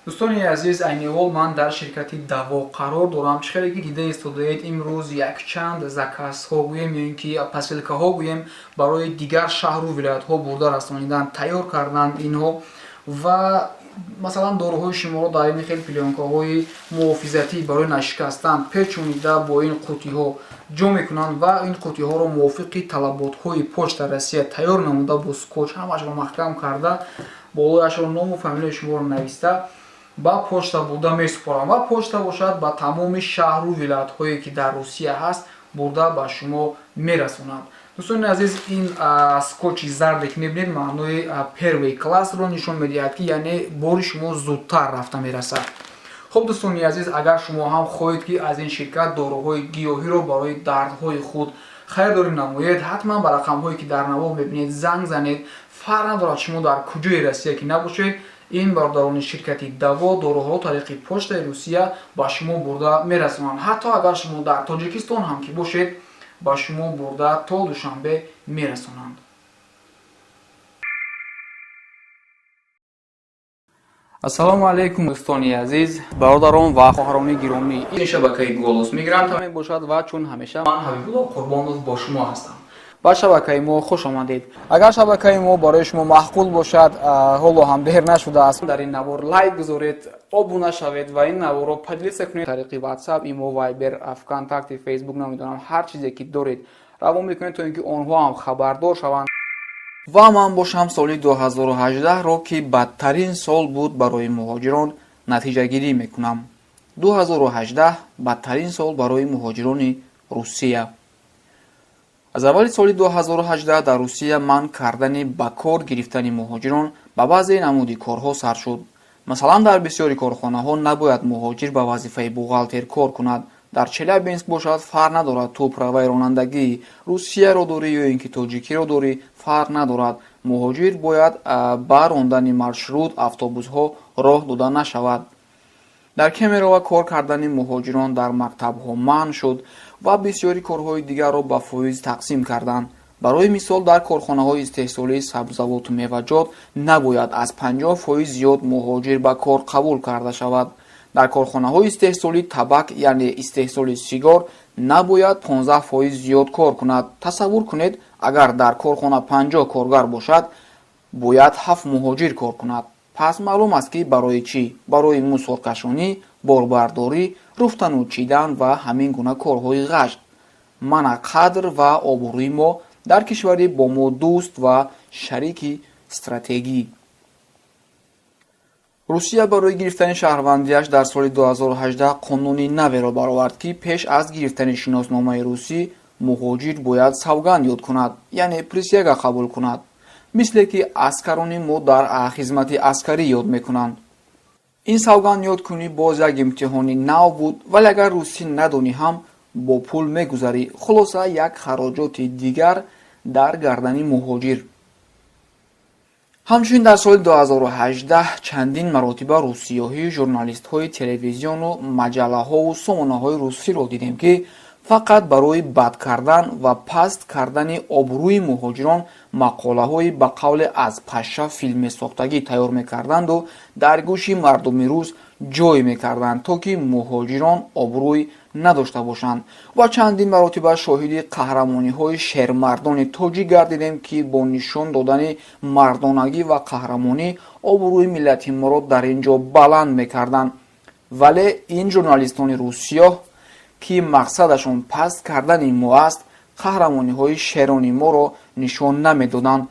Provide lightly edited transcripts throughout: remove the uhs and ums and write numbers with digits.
Дӯстони азиз, айни ҳол ман дар ширкати Даво қарор дорам. Чӣ хеле ки дида истодаед, имрӯз якчанд заказҳо гӯем ё ин ки посылкаҳо гӯем барои дигар шаҳру вилоятҳо бурда расонидан тайёр карданд инҳо. Ва масалан, доруҳои шуморо дар ин хел плёнкаҳои муҳофизатӣ барои нашикастан печонида бо ин қуттиҳо ҷо мекунанд ва ин қуттиҳоро мувофиқи талаботҳои Почта Россия тайёр намуда, бо скотч ҳамаашро маҳкам карда, болояшро ному фамилияи шуморо нависта, ба почта бурда месупорам. Ва почта бошад, ба тамоми шаҳру вилоятҳое, ки дар Русия ҳаст, бурда ба шумо мерасонад. Дӯстони азиз, ин скотчи зарде, ки мебинед, маънои первый классро нишон медиҳад, ки яъне бори шумо зудтар рафта мерасад. Хуб, дӯстони азиз, агар шумо ҳам хоҳед, ки аз ин ширкат доруҳои гиёҳиро барои дардҳои худ харидорӣ намоед, ҳатман ба рақамҳое, ки дар навор мебинед, занг занед. Фарқ надорад, шумо дар куҷои Россия ки набошед, ин бародарони ширкати Даво доруҳоро тариқи Почтаи Русия ба шумо бурда мерасонанд. Ҳатто агар шумо дар Тоҷикистон ҳам ки бошед, ба шумо бурда то Душанбе мерасонанд. Ассалому алайкум, дӯстони азиз, бародарон ва хоҳарони гиромӣ. Ин шабакаи Голос Мигранта мебошад ва чун ҳамеша ман, Ҳабибулло Қурбонов, бо шумо ҳастам. Ба шабакаи мо хуш омадед. Агар шабакаи мо барои шумо маъқул бошад, ҳоло ҳам дер нашудааст, дар ин навор лайк гузоред, обуна шавед ва ин наворро поделиться кунед тариқи WhatsApp, имо, Viber, Вконтакте, Facebook, намедонам, ҳар чизе ки доред, равон мекунед, то ин ки онҳо ҳам хабардор шаванд. Ва ман бошам, соли 2018-ро, ки бадтарин сол буд барои муҳоҷирон, натиҷагирӣ мекунам. 2018 бадтарин сол барои муҳоҷирони Русия. Аз аввали соли 2018 дар Русия манъ кардани ба кор гирифтани муҳоҷирон ба баъзе намуди корҳо сар шуд. Масалан, дар бисёри корхонаҳо набояд муҳоҷир ба вазифаи бухгалтер кор кунад. Дар Челябинск бошад, фарқ надорад, ту праваи ронандагии Русияро дорӣ ё ин ки тоҷикиро дорӣ, фарқ надорад, муҳоҷир бояд ба рондани маршрут автобусҳо роҳ дода нашавад. Дар Кемерово кор кардани муҳоҷирон дар мактабҳо манъ шуд ва бисёри корҳои дигарро ба фоиз тақсим карданд. Барои мисол, дар корхонаҳои истеҳсолии сабзавоту меваҷот набояд аз 50% зиёд муҳоҷир ба кор қабул карда шавад. Дар корхонаҳои истеҳсолии табак, яъне истеҳсоли сигор, набояд 15% зиёд кор кунад. Тасаввур кунед, агар дар корхона 50 коргар бошад, бояд ҳафт муҳоҷир кор кунад. Пас маълум аст, ки барои чӣ: барои мусоркашонӣ, борбардорӣ, руфтану чидан ва ҳамин гуна корҳои ғашт. Мана қадр ва обрӯи мо дар кишвари бо мо дӯст ва шарики стратегӣ. Русия барои гирифтани шаҳрвандиаш дар соли 2018 қонуни наверо баровард, ки пеш аз гирифтани шиносномаи русӣ муҳоҷир бояд савганд ёд кунад, яъне присяга қабул кунад, мисле ки аскарони мо дар хизмати аскарӣ ёд мекунанд. Ин савганд ёдкунӣ боз як имтиҳони нав буд, вале агар русӣ надонӣ ҳам бо пул мегузарӣ. Хулоса, як хароҷоти дигар дар гардани муҳоҷир. Ҳамчунин дар соли 2018 чандин маротиба русиёҳии журналистҳои телевизиону маҷаллаҳову сомонаҳои русиро дидем, ки фақат барои бад кардан ва паст кардани обрӯи муҳоҷирон мақолаҳои ба қавле аз пашша филмесохтагӣ тайёр мекарданду дар гӯши мардуми рус ҷой мекарданд, то ки муҳоҷирон обрӯй надошта бошанд. Ва чандин маротиба шоҳиди қаҳрамониҳои шермардони тоҷик гардидем, ки бо нишон додани мардонагӣ ва қаҳрамонӣ обрӯи миллати моро дар ин ҷо баланд мекарданд. Вале ин журналистони русиёҳ, ки мақсадашон паст кардани мо аст, қаҳрамониҳои шерони моро нишон намедоданд.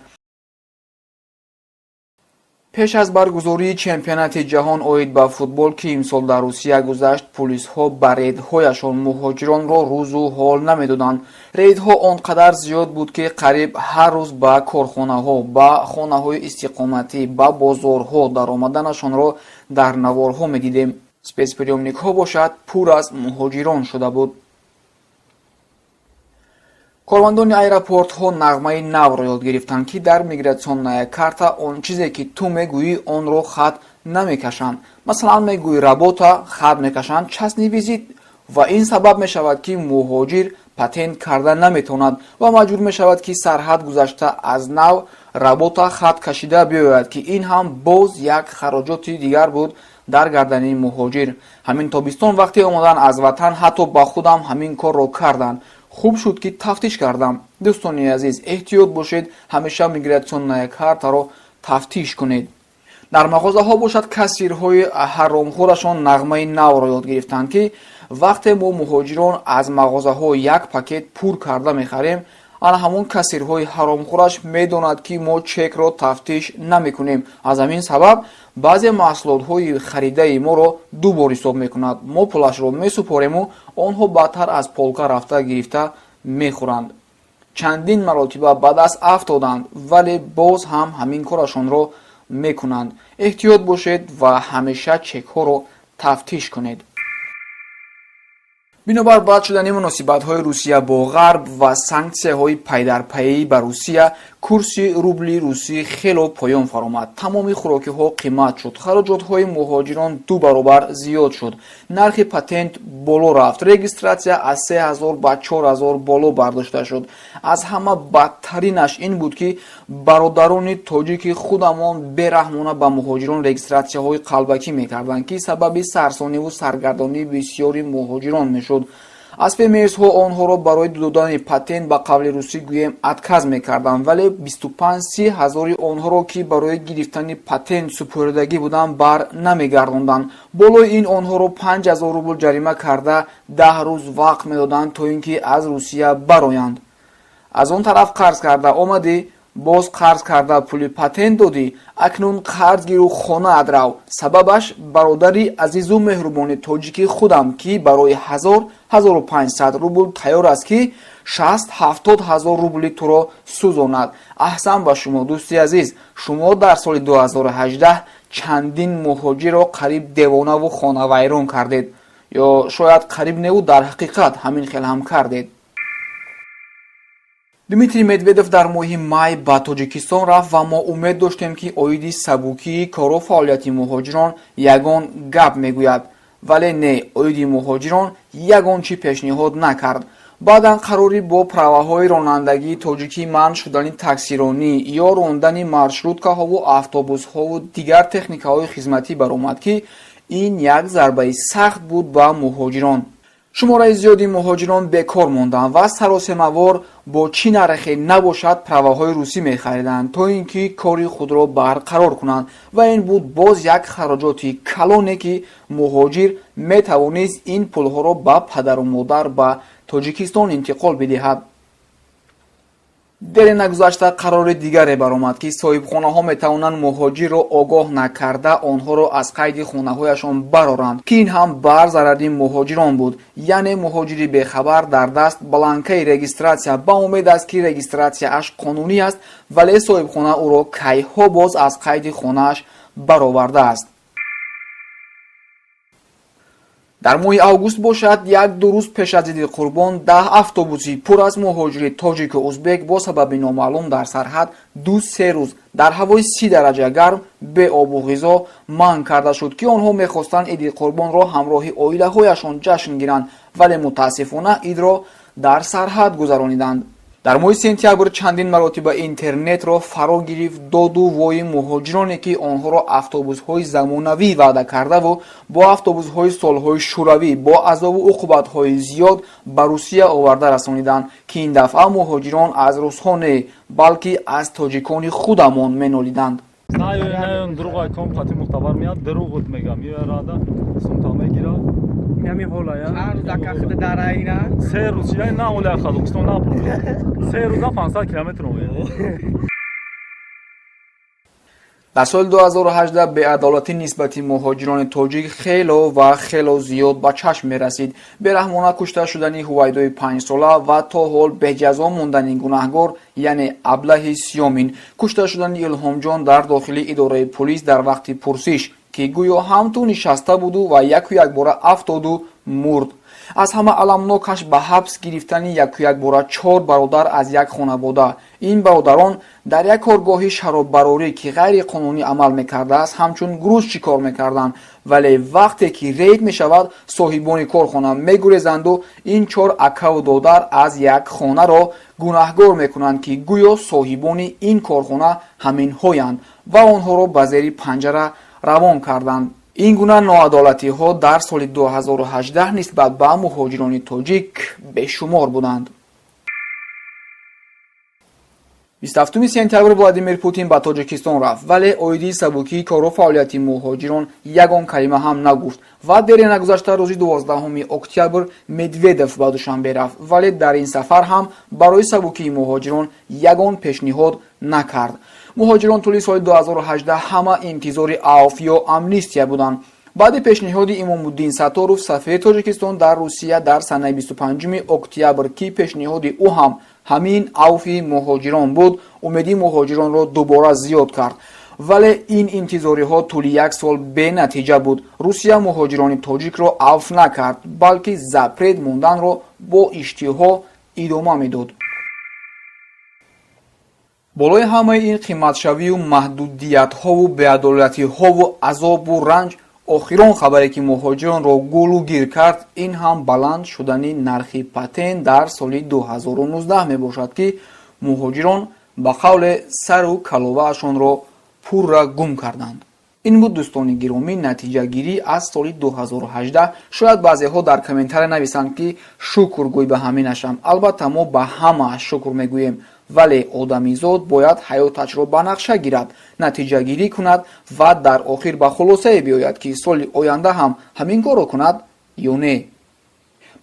Пеш аз баргузории чемпионати ҷаҳон оид ба футбол, ки имсол дар Русия гузашт, пулисҳо ба рейдҳояшон муҳоҷиронро рӯзу ҳол намедоданд. Рейдҳо он қадар зиёд буд, ки қариб ҳар рӯз ба корхонаҳо, ба хонаҳои истиқоматӣ, ба бозорҳо даромаданашонро дар наворҳо медидем. Спецприёмникҳо бошад, пур аз муҳоҷирон шуда буд. Кормандони аэропортҳо нағмаи навро ёд гирифтанд, ки дар миграционная карта он чизе, ки ту мегӯӣ, онро хат намекашанд. Масалан, мегӯӣ работа, хат мекашанд частный визит, ва ин сабаб мешавад, ки муҳоҷир патент карда наметавонад ва маҷбур мешавад, ки сарҳад гузашта аз нав работа хат кашида биёяд, ки ин ҳам боз як хароҷоти дигар буд. Дар гардани муҳоҷир. Ҳамин тобистон вақте омадан аз ватан, ҳатто ба худам ҳамин корро карданд. Хуб шуд, ки тафтиш кардам. Дӯстони азиз, эҳтиёт бошед, ҳамеша миграционная картаро тафтиш кунед. Дар мағозаҳо бошад, кассирҳои ҳаромхӯрашон нағмаи навро ёд гирифтанд, ки вақте мо муҳоҷирон аз мағозаҳо як пакет пур карда мехарем, ана ҳамон кассирҳои ҳаромхӯраш медонад, ки мо чекро тафтиш намекунем. Аз ҳамин сабаб баъзе маҳсулотҳои харидаи моро ду бор ҳисоб мекунад. Мо пулашро месупорему онҳо баъдтар аз полка рафта гирифта мехӯранд. Чандин маротиба ба даст афтоданд, вале боз ҳам ҳамин корашонро мекунанд. Эҳтиёт бошед ва ҳамеша чекҳоро тафтиш кунед. Бинобар бад шудани муносибатҳои Русия бо Ғарб ва санксияҳои пайдарпайӣ ба Русия, курси рубли русӣ хело поён фаромад. Тамоми хӯрокиҳо қимат шуд, хароҷотҳои муҳоҷирон ду баробар зиёд шуд, нархи патент боло рафт, регистратсия аз 3000 ба 4000 боло бардошта шуд. Аз ҳама бадтаринаш ин буд, ки бародарони тоҷики худамон бераҳмона ба муҳоҷирон регистратсияҳои қалбакӣ мекарданд, ки сабаби сарсониву саргардонии бисёри муҳоҷирон мешуд. Аз ФМСҳо онҳоро барои додани патент, ба қавли русӣ гӯем, отказ мекарданд, вале 25-30 ҳазори онҳоро, ки барои гирифтани патент супоридагӣ буданд, бар намегардонданд. Болои ин онҳоро 5000 рубл ҷарима карда, 10 рӯз вақт медоданд, то ин ки аз Русия бароянд. Аз он тараф қарз карда омадӣ, боз қарз карда пули патент додӣ, акнун қарз гиру хонаат рав. Сабабаш бародари азизу меҳрубони тоҷики худам, ки барои 1000-1500 рубл тайёр аст, ки 60-70 ҳазор рубли туро сӯзонад. Аҳсан ба шумо, дӯсти азиз. Шумо дар соли 2018 чандин муҳоҷирро қариб девонаву хонавайрон кардед, ё шояд қариб неву дар ҳақиқат ҳамин хел ҳам кардед. Дмитрий Медведев дар моҳи май ба Тоҷикистон рафт ва мо умед доштем, ки оиди сабукии кору фаъолияти муҳоҷирон ягон гап мегӯяд, вале не, оиди муҳоҷирон ягон чӣ пешниҳод накард. Баъдан қарори бо праваҳои ронандагии тоҷикӣ манъ шудани таксиронӣ ё рондани маршруткаҳову автобусҳову дигар техникаҳои хизматӣ баромад, ки ин як зарбаи сахт буд ба муҳоҷирон. Шумораи зиёди муҳоҷирон бекор монданд ва саросемавор бо чӣ нархе набошад праваҳои русӣ мехариданд, то ин ки кори худро барқарор кунанд. Ва ин буд боз як хароҷоти калоне, ки муҳоҷир метавонист ин пулҳоро ба падару модар ба Тоҷикистон интиқол бидиҳад. Дере нагузашта қарори дигаре баромад, ки соҳибхонаҳо метавонанд муҳоҷирро огоҳ накарда онҳоро аз қайди хонаҳояшон бароранд, ки ин ҳам бар зарари муҳоҷирон буд. Яъне муҳоҷири бехабар дар даст бланкаи регистратсия ба умед аст, ки регистратсияаш қонунӣ аст, вале соҳибхона ӯро кайҳо боз аз қайди хонааш баровардааст. Дар моҳи август бошад, як ду рӯз пеш аз Иди Қурбон, 10 автобуси пур аз муҳоҷири тоҷику узбек бо сабаби номаълум дар сарҳад 2-3 рӯз дар ҳавои 30 дараҷа гарм беобу ғизо манъ карда шуд, ки онҳо мехостанд Иди Қурбонро ҳамроҳи оилаҳояшон ҷашн гиранд, вале мутаассифона идро дар сарҳад гузарониданд. Дар моҳи сентябр чандин маротиба интернетро фаро гирифт доду вои муҳоҷироне, ки онҳоро автобусҳои замонавӣ ваъда кардаву бо автобусҳои солҳои шӯравӣ бо азобу уқубатҳои зиёд ба Русия оварда расониданд, ки ин дафъа муҳоҷирон аз русҳо не, балки аз тоҷикони худамон менолиданд. Дурӯғ мухтабар меяд, дурӯғут мегам, рада сумта мегира. Ҳамин ҳола я. Чанд рӯз ака худа дараина? 3 рӯз шидай, на оля Қазоқистон на, 3 рӯза 500 километр омед. Дар соли 2018 беадолатӣ нисбати муҳоҷирони тоҷик хело ва хело зиёд ба чашм мерасид. Бераҳмона кушта шудани Ҳувайдои 5-сола ва то ҳол беҷазо мондани гунаҳгор, яъне аблаҳи Сиёмин, кушта шудани Илҳомҷон дар дохили идораи пулис дар вақти пурсиш, ки гӯё ҳам ту нишаста буду ва яку якбора афтоду мурд. Аз ҳама аламнокаш ба ҳабс гирифтани яку якбора чор бародар аз як хонавода. Ин бародарон дар як коргоҳи шароббарорӣ, ки ғайриқонунӣ амал мекардааст, ҳамчун грузчик кор мекарданд, вале вақте ки рейд мешавад, соҳибони корхона мегурезанду ин чор акаву додар аз як хонаро гунаҳгор мекунанд, ки гӯё соҳибони ин корхона ҳаминҳоянд, ва онҳоро ба зери панҷара равон карданд. Ин гуна ноадолатиҳо дар соли 2018 нисбат ба муҳоҷирони тоҷик бешумор буданд. 27 сентябр Владимир Путин ба Тоҷикистон рафт, вале оиди сабукии кору фаъолияти муҳоҷирон ягон калима ҳам нагуфт. Ва дере нагузашта рӯзи 12 октябр Медведев ба Душанбе рафт, вале дар ин сафар ҳам барои сабукии муҳоҷирон ягон пешниҳод накард. Муҳоҷирон тӯли соли 2018 ҳама интизори авф ё амнистия буданд. Баъди пешниҳоди Имомуддин Сатторов, сафири Тоҷикистон дар Русия, дар санаи 25 октябр, ки пешниҳоди ӯ ҳам ҳамин авфи муҳоҷирон буд, умеди муҳоҷиронро дубора зиёд кард. Вале ин интизориҳо тӯли як сол бенатиҷа буд. Русия муҳоҷирони тоҷикро авф накард, балки запрет монданро бо иштиҳо идома медод. Болои ҳамаи ин қиматшавию маҳдудиятҳову беадолатиҳову азобу ранҷ, охирон хабаре ки муҳоҷиронро гулу гир кард, ин ҳам баланд шудани нархи патент дар соли 2019 мебошад, ки муҳоҷирон ба қавле сару каловаашонро пурра гум карданд. Ин буд, дӯстони гиромӣ, натиҷагирӣ аз соли 2018. Шояд баъзеҳо дар комментария нависанд, ки шукр гӯй ба ҳаминашам. Албатта, мо ба ҳамааш шукр мегӯем, вале одамизод бояд ҳаёташро ба нақша гирад, натиҷагирӣ кунад ва дар охир ба хулосае биёяд, ки соли оянда ҳам ҳамин корро кунад ё не.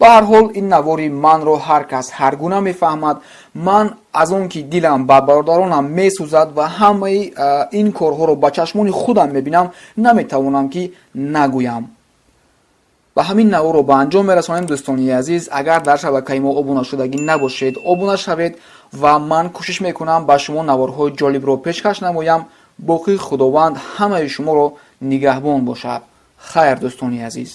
Ба ҳар ҳол, ин навори манро ҳар кас ҳар гуна мефаҳмад. Ман аз он ки дилам ба бародаронам месӯзад ва ҳамаи ин корҳоро ба чашмони худам мебинам, наметавонам ки нагӯям. Ба ҳамин наворро ба анҷом мерасонем. Дӯстони азиз, агар дар шабакаи мо обуна шудагӣ набошед, обуна шавед ва ман кӯшиш мекунам ба шумо наворҳои ҷолибро пешкаш намоям. Боқӣ Худованд ҳамаи шуморо нигаҳбон бошад. Хайр, дӯстони азиз.